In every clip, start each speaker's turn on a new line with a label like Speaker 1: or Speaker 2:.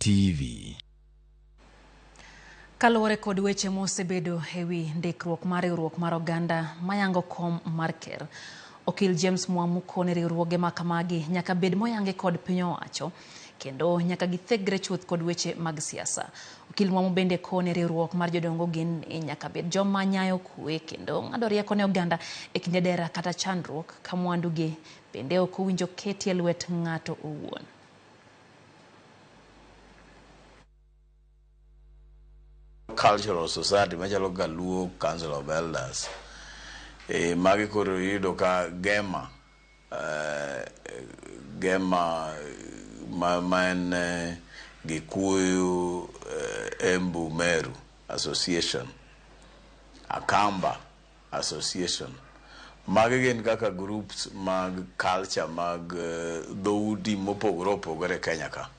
Speaker 1: TV.
Speaker 2: Kaluwore kod weche mosebedo e wi ndikruok mar riwruok mar oganda mayango kom mar ker, Okil James Mwamu koni riwruoge ma kamagi nyaka bed moyangi kod piny owacho kendo nyaka githegre chuth kod weche mag siasa. Okil Mwamu bende koni riwruok mar jodong ogendni nyaka bed joma nyayo kwe kendo ng'ado rieko ne oganda e kinde dera kata chandruok ka mwandugi bende ok owinjo ketie lwet ng'ato owuon.
Speaker 3: Cultural society machalo kaka Luo Council of Elders e, magi koro iyudo ka Gema Gema ma en Gikuyu Embu Meru Association, Akamba Association. Magi gin kaka groups mag culture mag dhoudi mopogore opogore e Kenya ka.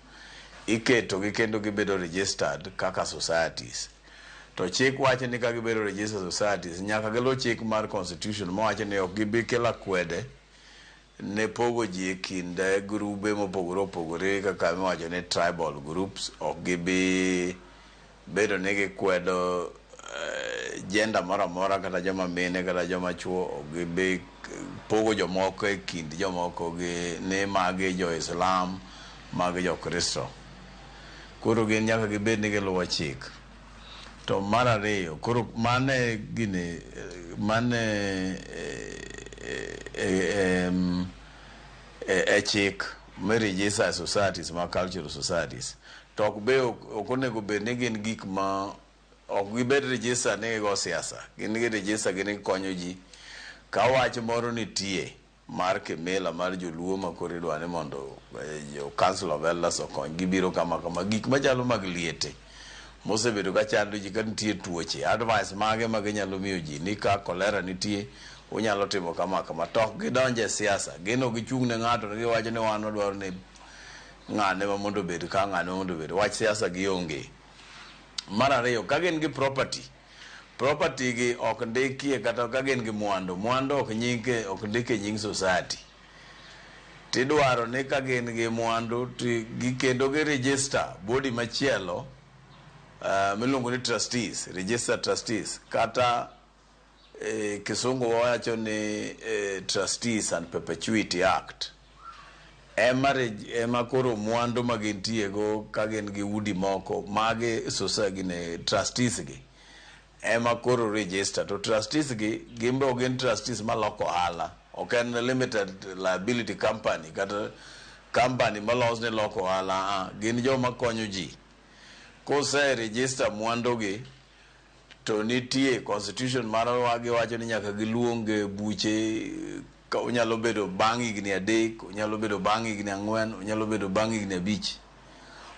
Speaker 3: Iketogi kendo gibedo registered kaka societies. To chik wacho ni ka gibedo registered societies, nyaka giluw chik mar constitution mawacho ni ok gibi kelo akwede ne pogo ji e kind grube mopogore opogore kaka miwacho ni tribal groups, ok gibi bedo ni gikwedo gender moro amora kata joma mine kata joma chuo, ok gibi pogo jomoko e kind jomoko gi ni magi jo Islam, magi jo Kristo. Koro gin nyaka gibed ni giluwo chik. To mar ariyo, koro mane gini mane e chik me register societies ma cultural societies. To ok be ok onego bed ni gin gik ma ok gibed register ni gigo siasa. Gin gi register gin gikonyo ji. Ka wach moro nitie mar kimila mar joluo ma koro idwa ni mondo jo Council of Elders okony gibiro kama kama gik machalo mag liete mosebedo ka chando ji ka nitie tuoche advice mage ma ginyalo miyo ji ni ka kolera nitie unyalo timo kama kama to ok gidonjo e siasa gin ok gichung' ne ng'ato ni giwacho ni wan wadwaro ni ng'ane ma mondo obed ka ng'ane ma mondo obed wach siasa gionge. Mar ariyo ka gin gi property property gi ok ndikie kata ka gin gi mwandu mwandu ok nyinge ok ndike nying society tidwaro ni ka gin gi mwandu ti kendo gi register body machielo miluongo ni trustees register trustees kata kisungu wacho ni Trustees and Perpetuity Act ema koro mwandu ma gintie go ka gin gi udi moko magi society gine trustees gi ema koro register to trustees gi gin be ok gin trustees maloko ohala ok en limited liability company kata company molos ni loko ohala gin joma konyo ji kose register mwandu gi to nitie constitution marwa giwacho ni nyaka giluong buche ka onyalo bedo bang' higni 3 onyalo bedo bang' higni 4 onyalo bedo bang' higni 5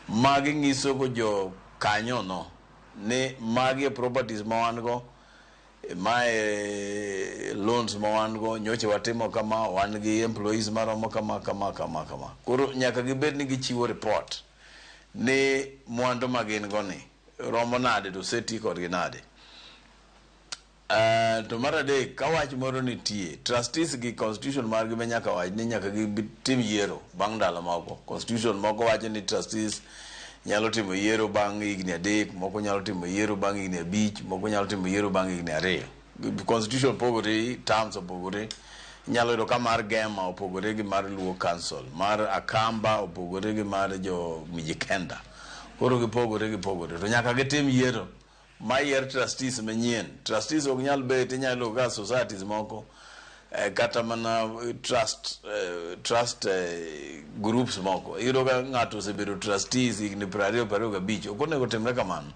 Speaker 3: magi nyiso go jo kanyono ni magi e properties ma wan go mae loans ma wan go nyocha watimo kama wan gi employees maromo kama kama kama kama koro nyaka gibed ni gichiwo report ni mwandu ma gin go ni romo nade to oseti kodgi nade. To mar adek ka wach moro nitie trustees gi constitution margi be nyaka wach ni nyaka gitim yiero bang' ndalo moko constitution moko wacho ni trustees nyalo timo yiero bang' higni 3 moko nyalo timo yiero bang' higni 5 moko nyalo timo yiero bang' higni 2 constitution opogore terms opogore inyalo yudo ka mar Gema opogore gi mar Luo Council mar Akamba opogore gi mar jo Mijikenda koro gipogore gipogore to nyaka gitim yiero ma yier trustees manyien trustees ok nyal bet inyalo yudo ka societies moko kata mana trust groups moko iyudo ka ng'ato osebedo trustees higni 20 25 ok onego timre kamano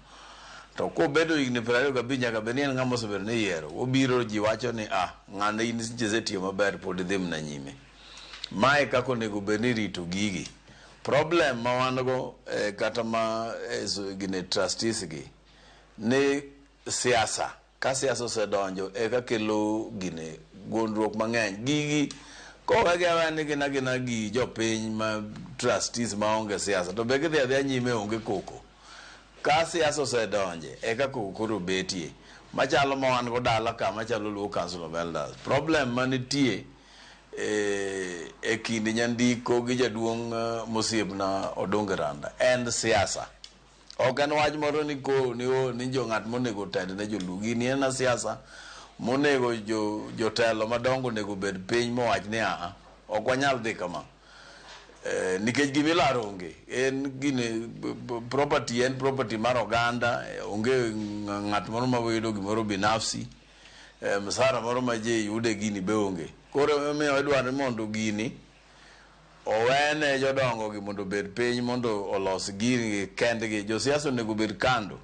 Speaker 3: to kobedo higni 25 nyaka bed ni en ng'ama osebedo ni iyiero obiro ji wacho ni ah ng'ane in isetiyo maber pod idhi mana nyime mae kaka onego bed ni irito gigi problem ma wan go kata ma gine trustees gi ni siasa ka siasa osedonjo eka kelo gine gondruok mang'eny gigi kowegi aweya ni gin agina gi jopiny ma trustees maonge siasa to be gidhi adhiya nyime onge koko ka siasa osedonje eka koko koro betie machalo ma wan go dala ka machalo Luo Council of Elders problem manitie E kind nyandiko gi jaduong' mosiepna Odungi Randa en siasa. Ok en wach moro ni ko ni, o, ni jo ng'at monego tend ne joluo. Gini en siasa monego jo jotelo madongo onego bed piny mowach ni aa ok wanyal dhi kama. Nikech gimilaro onge en gine property en property mar oganda onge ng'at moro ma yudo gimoro binafsi msara moro ma ji yude gini be onge. Koro emomiyo idwaro ni mondo gini owene jodongo gi mondo obed piny mondo olos gini kendgi. Josiasa onego obed kando.